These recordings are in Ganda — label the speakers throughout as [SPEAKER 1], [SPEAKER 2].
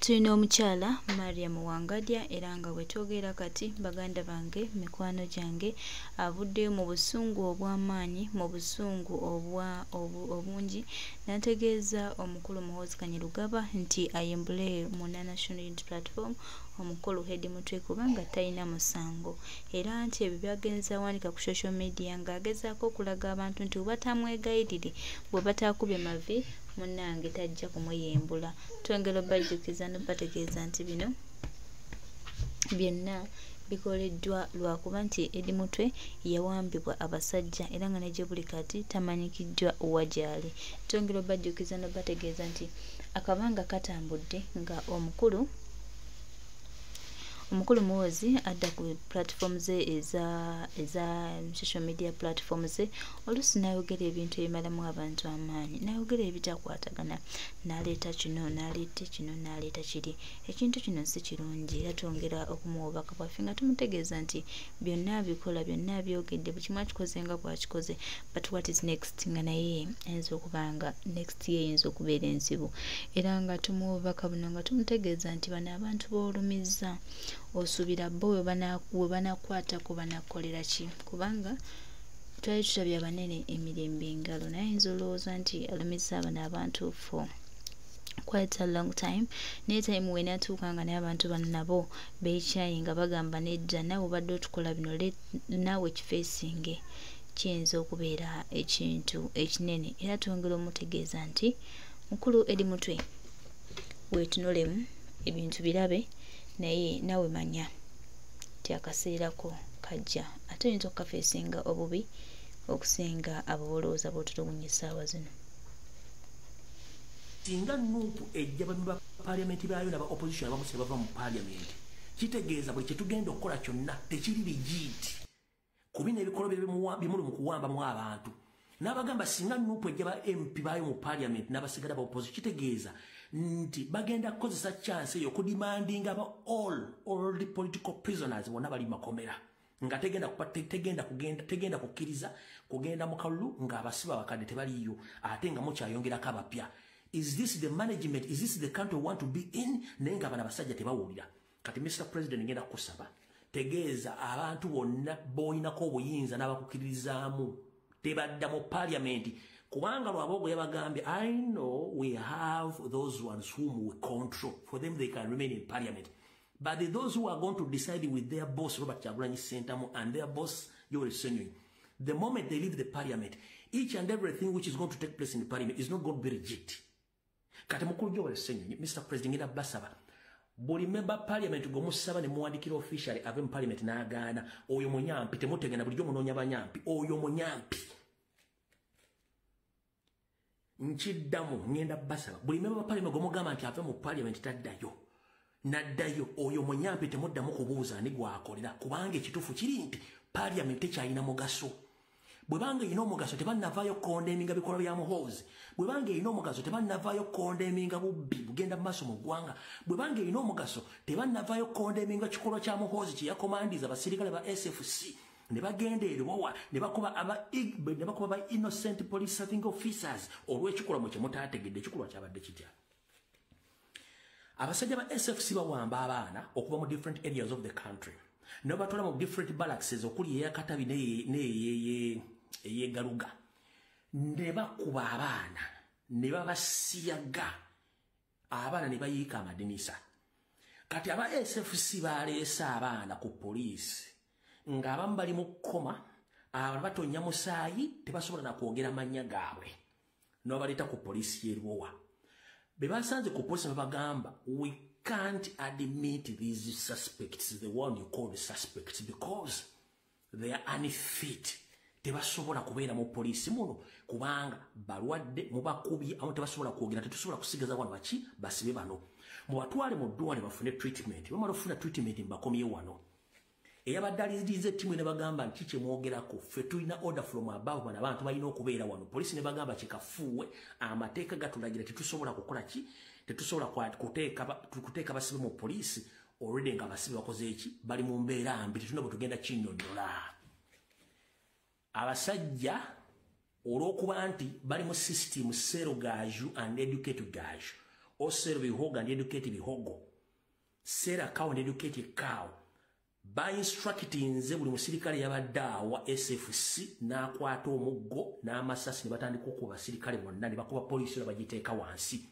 [SPEAKER 1] Tulina omukyala Mariam Wangadya, era nga bwe twogera kati, baganda bange, mikwano gyange, avuddeyo mu busungu obw'amaanyi, mu busungu obungi, n'ategeeza omukulu Muhoozi Kainerugaba nti ayimbule mu National Unity Platform omukulu Eddie Mutwe kubanga talina musango, era nti ebyo byagenze awandiika ku social media ng'agezaako okulaga abantu nti bwe batamwegayirire, bwe bataakubye mavi, munnange tajja kumuyimbula. Twongera obbajjukiza n'obbategeeza nti bino byonna bikoleddwa lwakuba nti Eddie Mutwe yawambibwa abasajja era nga ne gye buli kati tamanyikiddwa wa gy'ali. Twongera obbajjukiza n'obbategeeza nti akabanga katambudde nga omukulu Muhoozi adda ku platform ze eza social media platform ze, oluusi n'ayogera ebintu ebimalamu abantu amaanyi, n'ayogera ebitakwatagana, n'aleeta kino, n'aleeta kino, n'aleeta kiri. Ekintu kino si kirungi, era twongera okumuwa obubaka bwaffe nga tumutegeeza nti byonna abikola, byonna abyogedde, buli kimu akikoze nga bw'akikoze, but what is next? Nga naye ayinza okuba nga next ye eyinza okubeera enzibu, era nga tumuwa obubaka buno nga tumutegeeza nti bano abantu b'olumizza, osuubira bo we banakwatako banakukolera ki? Kubanga twali tulabye abanene emirembe engalo, naye ayinza olowooza nti alumizza bano abantu for quite a long time, naye time wenaatuuka nga naye abantu bano nabo beekyaye nga bagamba, "Nedda, naawe obadde otukola bino, naawe kifeesinge," kiyinza okubeera ekintu ekinene. Era twongera omutegeeza nti mukulu Eddie Mutwe, weetunulemu ebintu birabe, naye naawe manya nti akaseerako kajja, ate oyinza okukafeesinga obubi okusinga abo bolowooza b'otulugunya essaawa zino.
[SPEAKER 2] Singa NUP ejja ba parliament baayo naba opposition abamu bava mu parliament, kitegeeza buli kyetugenda okukola kyonna tekiri legit ku bino ebikolwa bimuli mu kuwambamu abantu. N'abagamba singa NUP ejja ba MP baayo mu parliament n'abasigala ba opposition, kitegeeza nti bagenda kukozesa chance eyo okudemandinga aba all the political prisoners bonna bali makomera, nga tegenda tegenda kugenda, tegenda kukkiriza kugenda mu kalulu ng'abasibe abakadde tebaliyo, ate nga mukyayongerako abapya. Is this the management? Is this the country we want to be in? Naye nga bano abasajja tebawulira. Kati Mr President, ngenda kukusaba, tegeeza abantu bonna b'oyinako obuyinza n'abakukkiririzaamu tebadda mu parliament, kubanga Lwaboogo yabagambye, "I know we have those ones whom we control. For them, they can remain in parliament, but those who are going to decide with their boss Robert Kyagulanyi Ssentamu and their boss Yoweri Ssenyonyi, the moment they leave the parliament, each and everything which is going to take place in the parliament is not going to be legit." Kati mukulu Yoweri Ssenyonyi, Mr President, ngenda basaba, buli member parliament gwe musaba ne muwandikira officially ave mu parliament n'agaana, oyo munyampi. Temutegenda bulijjo munoonya banyampi, oyo munyampi. Nkiddamu, ngenda basaba, buli member parliament gwe mugamba nti ave mu parliament taddayo, naddayo, oyo munyampi. Temuddamu kubuuza ani gwakolera, kubanga ekituufu kiri nti parliament tekyalina mugaso. Bwe banga erina omugaso, tebannavaayo condemninga bikolwa bya Muhoozi. Bwe banga erina omugaso, tebannavaayo condemninga bubbi bugenda mu maaso mu ggwanga. Bwe banga erina omugaso, tebannavaayo condemninga kikolwa kya Muhoozi kye yakomandiza abasirikale ba SFC ne bagenda eriwowa ne bakuba ba innocent police serving officers olw'ekikolwa mwe kyemutaategedde. Ekikolwa kyabadde kitya? Abasajja ba SFC bawamba abaana okuva mu different areas of the country ne batwala mu different barracks, okuli eyakatabi n'eyegaluga, ne bakuba abaana ne babasiyaga, abaana ne bayiika amadinisa. Kati aba SFC baleese abaana ku poliisi ng'abamu bali mu kkoma, abalala batonya musaayi, tebasobola nakwogera mannya gaabwe, n'abaleeta ku poliisi y'erwowa. Be basanze ku poliisi babagamba, "We can't admit these suspects, the one you call the suspects, because they are unfit. Tebasobola kubeera mu poliisi muno kubanga balwadde, mubakubye, amu tebasobola kwogera. Tetusobola kusigaza wano baki basibe bano. Mubatwale mu ddwaliro bafune treatment. Bamala okufuna treatment, mbakomye wano." Eyabadde aliriza ettimu ne bagamba nti, "Kyemwogerako, ffe tulina order from above. Bano abantu balina okubeera wano." Poliisi ne bagamba, "Kikafuuwe, amateeka gatulagira tetusobola kukola ki, tetusobola kuteeka basibe mu poliisi already nga abasibe bakoze eki, bali mu mbeera mbi. Tetulina bwe tugenda kinnyonnyola." Abasajja olw'okuba nti bali mu system sell gaaju and educate gaaju. Osero Bihogo and Educate Bihogo, Sarah Cow and Educate Cow, ba instructinze buli musirikale yabadde awa SFC n'akwata omuggo n'amasasi ne batandika okuba abasirikale bonna ne bakuba poliisi ne bagiteeka wansi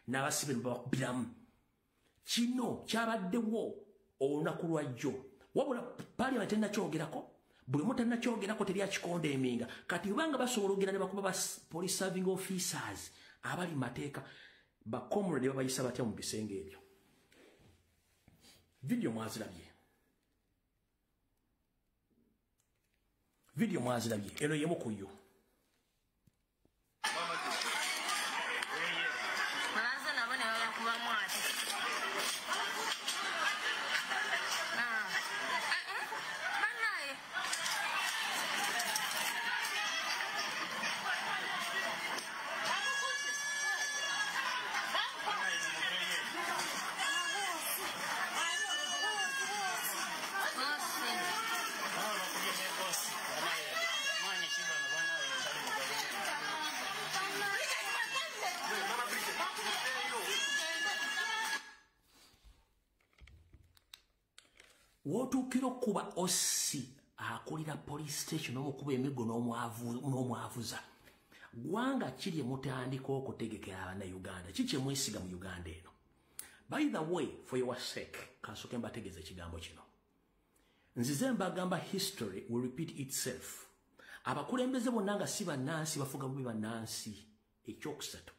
[SPEAKER 2] n'abasibe ne babakubiramu. Kino kyabaddewo olunaku lwajjo, wabula parliament tennakyogerako, buli omu tannakyogerako, teri akikondeeminga. Kati obanga basobola okugenda ne bakuba ba police serving officers abali mateeka, ba comrade babayisa batya mu bisenge ebyo? Video mwazirabye, video mwazirabye, eno yemu ku yo. Wotuukira okuba ossi akulira police station omukuba emiggo n'omwavuza, gwanga kiri mutandika okutegekera abannayuganda? Ki kye mwesiga mu Uganda eno? By the way, for your sake, kansooke mbategeeza ekigambo kino. Nzize mbagamba, history will repeat itself. Abakulembeze bonna nga si bannansi bafuga bubi bannansi. Ekyokusatu,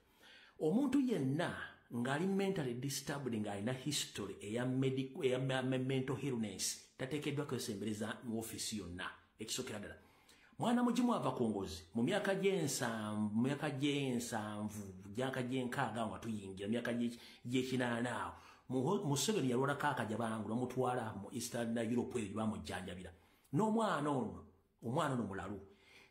[SPEAKER 2] omuntu yenna ng'ali mentally disturbed, ng'alina history eya medical, eya mental illness, tateekeddwa kwesembereza mu ofiisi yonna. Ekisookera ddala, mwana mugimu ava ku ngozi mu myaka gy'ensanvu, mu myaka gy'ensanvu, myaka gy'enkaaga nga tuyingira myaka gy'ekinaana awo, Museveni yalwalako akajabangu n'omutwala mu Eastern Europe eyo gye bamujjanjabira. N'omwana ono, omwana ono mulalu.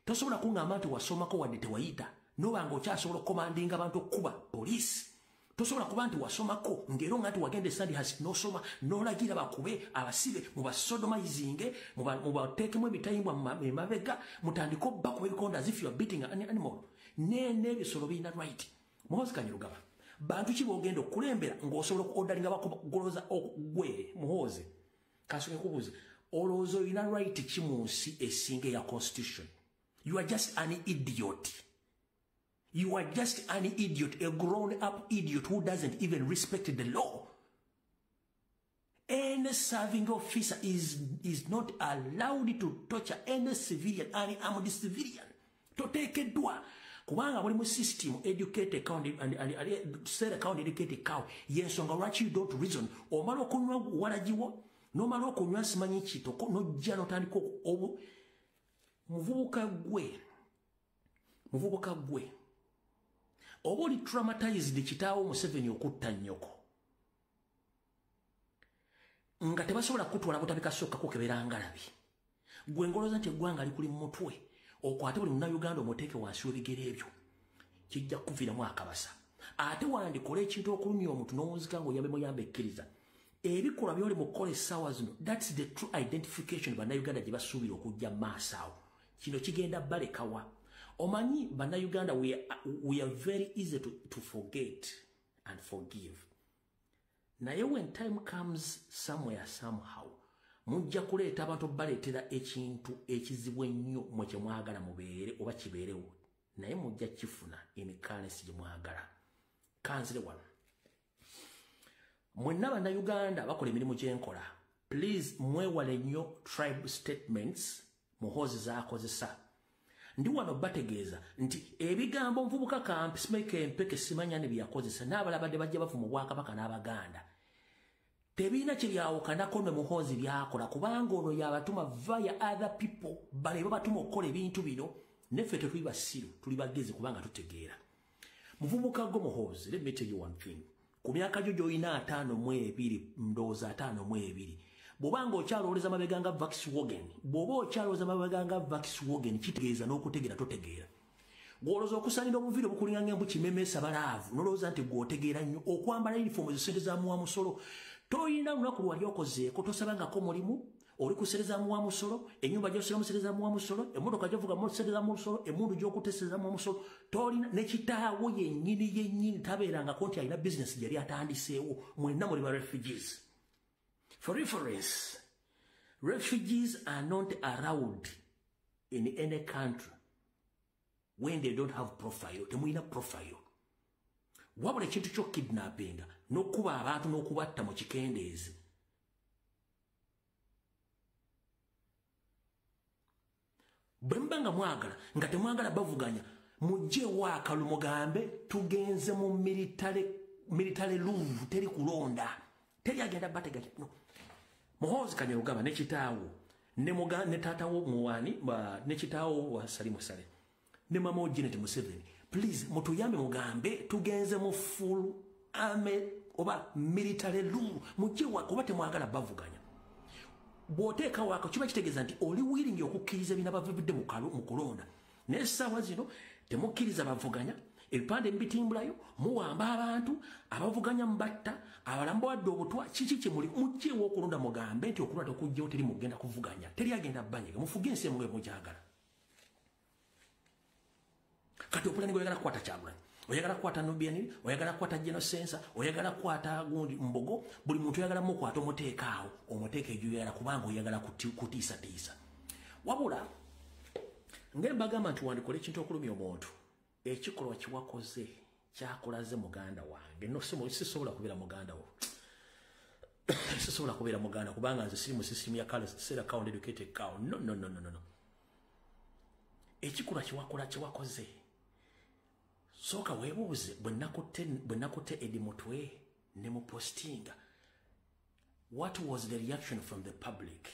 [SPEAKER 2] Tosobola kuŋŋamba nti wasomako wadde tewayita, noba nga okyasobola okukomandinga abantu okukuba poliisi. Tosobola kuba nti wasomako ng'era nga nti wagenda e Sandhurst n'osoma n'olagira bakube abasibe, mubasodomizinge, mubateekemu emitayimbwa emabega, mutandike obbakuba ebikonda as if you are beating an animal. N'ebisolo birina right. Muhoozi Kainerugaba, bantu ki b'ogenda okukulembera ng'osobola okuordaringa bakugoloza? Gwe Muhoozi, kasooke kubuuza, olowooza olina right ki mu nsi esinga eya constitution? You are just an idiot. You are just an idiot, a grown-up idiot who doesn't even respect the law. Any serving officer is not allowed to torture any civilian, any armed civilian. Toteekeddwa. Kubanga buli mu system educated cow and say cow educated cow. Yensonga lwaki you don't reason. Omala okunywa walagiwo, n'omala okunywa simanyi kitoko, n'ojja n'otandika obu. Muvubuka gwe. Muvubuka gwe. Oba oli traumatized kitaawo Museveni okutta nnyoko, nga tebasobola kutwala butabika sokka kukebera ngalabi. Gwe ngolooza nti eggwanga likuli mu mutwe, okwate buli munnayuganda omuteeke wansi w'ebigere ebyo, kijja kukuviiramu akabasa. Ate wandikola ekintu okulumya omuntu n'owunzika ng'oyambe muyambe ekkiriza. Ebikolwa by'oli mu kukola essaawa zino, that's the true identification bannayuganda gye basuubira okujja mu maaso awo. Kino kigenda balekawa? Omanyi bannayuganda, we are very easy to forget and forgive. Naye when time comes, somewhere somehow mujja kuleeta abantu baleetera ekintu ekizibu ennyo mwe kye mwagala mubeere oba kibeerewo, naye mujja kifuna emikaanesi gye mwagala. Kanzire wano, mwenna bannayuganda bakola emirimu gyenkola, please mwewale nnyo tribe statements Muhoozi z'akozesa. Ndi wano bategeeza nti ebigambo nvubuka kampisimeke empeke simanya ne byakozesa n'abalabadde bajja bavu mu bwakabaka n'Abaganda tebirina kye byawukanako ne Muhoozi byakola, kubanga ono yabatuma via other people, bale babatuma okukola ebintu bino. Neffe tetuli basiru, tuli bagezi kubanga tutegeera. Muvubuka gwo Muhoozi, let me tell you one thing. Ku myaka gyo gy'olina 52, ndowooza 52, bw'obanga okyalowoleza mabega nga Volkswagen, bw'oba okyalowooza mabega nga Volkswagen, kitegeeza n'okutegeera totegeera. Gw'olowooza okusaanira obuviiri obukulinga ng'embu kimemeesa balaavu, n'olowooza nti gw'otegeera nnyo okwambala yunifoomu ezo sente za muwa musolo. Toyina lunaku lwali okozeeko, tosabangako mulimu, Oli kusereza muwa musolo, enyumba gy'osula musereza muwa musolo, emmotoka gy'ovuga musereza musolo, emmundu gy'okutesereza muwa musolo. Tolina ne kitaawo yennyini yennyini tabeerangako nti alina bizinesi gyali atandiseewo. Mwenna muli ba refugees. For reference, refugees are not allowed in any country when they don't have profile. Temulina profile. Wabula ekintu kyo kidnappinga n'okuba abantu n'okubatta mu kikendeezi. Bwe muba nga mwagala nga temwagala bavuganya, mujje akalu mugambe tugenze mu military rule, teri kulonda, teri agenda batega. No. Muhoozi Kainerugaba ne kitaawo ne taatawo muwani ne kitaawo wa Salimu Saleh ne mama wo Janet Museveni, please mutuyambe mugambe tugenze mu full army oba military rule, mujje oba temwagala bavuganya. Bw'oteeka wako kiba kitegeeza nti oli willing okukkiriza ebinabavudde mu kulonda. Naye essaawa zino temukkiriza bavuganya, ebipande mubitimbulayo, muwamba abantu, abavuganya mubatta, abalala mubawadde obutwa. Kiki kye muli? Mujjeewo okulonda mugambe nti okulonda tekujjewo, teri mugenda kuvuganya, teri agenda bbanyega, mufuge ensi emu mugyagala. Kati opulani oyagala kukwata Kyagulanyi, oyagala kukwata Nubian, oyagala kukwata General Sensa, oyagala kukwata gundi Mbogo, buli muntu oyagala mukwata omuteeka awo, omuteeka ejo kubanga oyagala kutiisatiisa. Wabula ng'embagamba nti wandikola ekintu okulumya omuntu, ekikolwa kiwakoze kyakolaze muganda wange. No, sisobola kubeera muganda wo, sisobola kubeera muganda kubanga nze siri mu system ya kale sera count educated cow. No, no, no, no, no. Ekikolwa kiwakola kiwakoze, sooka weebuuze bwe nakutte Eddie Mutwe ne mu postinga, what was the reaction from the public?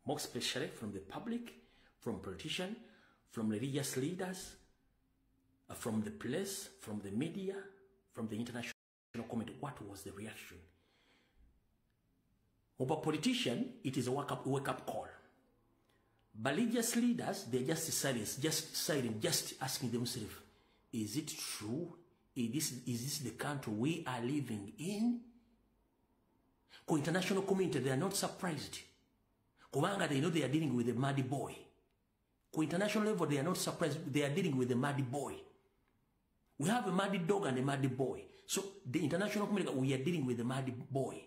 [SPEAKER 2] More especially from the public, from politicians, from religious leaders, from the press, from the media, from the international community. What was the reaction? Over politician, it is a wake-up call. But religious leaders, they're just silent, just asking themselves, is it true? Is this the country we are living in? For international community, they are not surprised. Kubanga they know they are dealing with a mad boy. For international level, they are not surprised. They are dealing with a mad boy. We have a mad dog and a mad boy. So the international community, we are dealing with a mad boy.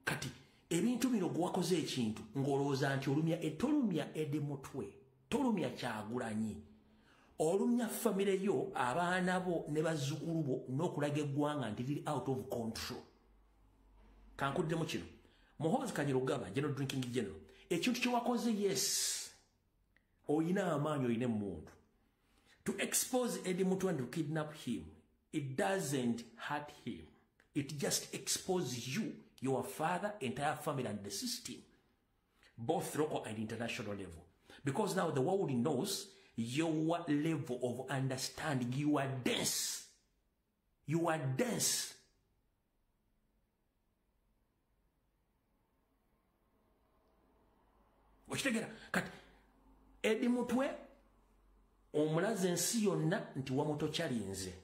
[SPEAKER 2] Kati, ebintu bino gwakoze ekintu ng'olowooza nti olumya etolumya Eddie Mutwe, tolumya Kyagulanyi, olumya famire yo, abaana bo ne bazzukulu bo, n'okulaga eggwanga nti liri out of control. Kankuddemu kino. Muhoozi Kainerugaba, General Drinking General, ekintu kye wakoze, yes, oyina amaanyi, oyina emmundu. To expose Eddie Mutwe and to kidnap him, it doesn't hurt him. It just exposes you, your father, entire family, and the system, both local and international level. Because now the world knows your level of understanding. You are dense. You are dense. Okitegera? Kati Eddie Mutwe omulaze ensi yonna nti wamutokyalinze.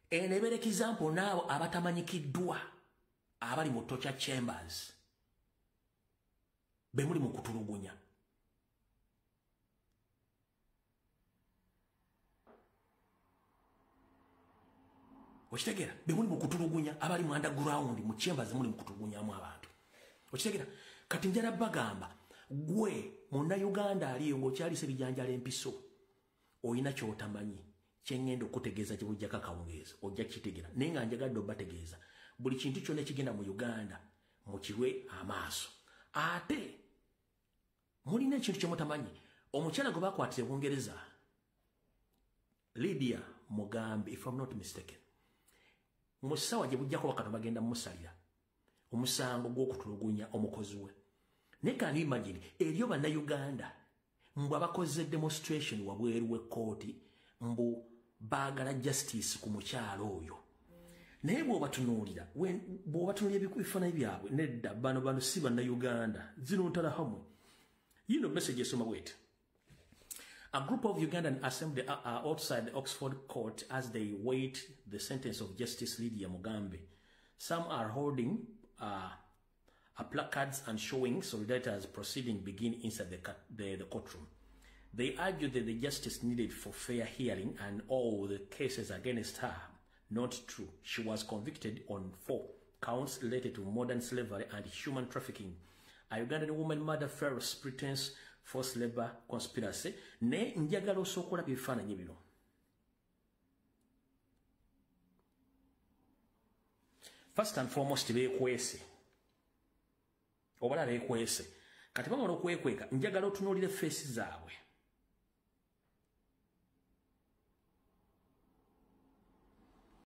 [SPEAKER 2] Eno ebeera example n'abo abatamanyikiddwa abali mu torture chambers be muli mu kutulugunya. Okitegera? Be muli mu kutulugunya abali mu underground mu chambers muli mu kutulugunyamu abantu. Okitegera? Kati njala bagamba gwe munnayuganda aliyo ng'okyalisa ebijanjalo empiso, oyina ky'otamanyi kye ŋŋenda okutegeeza kye bujjako akawungeezi, ojja kukitegeera. Naye nga njagadde obategeeza buli kintu kyonna ekigenda mu Uganda mukiwe amaaso. Ate mulina ekintu kye mutamanyi. Omukyala gwe bakwatira e Bungereza, Lydia Mugambe, if I'm not mistaken, mu ssaawa gye bujjako wakati bagenda mumusalira omusango gw'okutulugunya omukozi we. Naye can you imagine eriyo bannayuganda mbu abakoze demonstration wabweru w'ekkooti mbu baagala justice ku mukyalo oyo. Naye bw'obatunuulira ebifaananyi byabwe, nedda, bano si bannayuganda, zino ntalahamwe. Yino message esoma bweti. A group of Ugandan assembled outside the Oxford court as they wait the sentence of Justice Lydia Mugambe. Some are holding placards and showing solidarity as proceeding begin inside the courtroom. They argued that the justice needed for fair hearing and all the cases against her not true. She was convicted on 4 counts related to modern slavery and human trafficking. A Ugandan woman murder, false pretense, forced labor conspiracy. Ne njagala osooka ebifaananyi bino. First and foremost, beekwese. Obala beekwese. Kati bamala okwekweka, njagala otunuulire face zaabwe.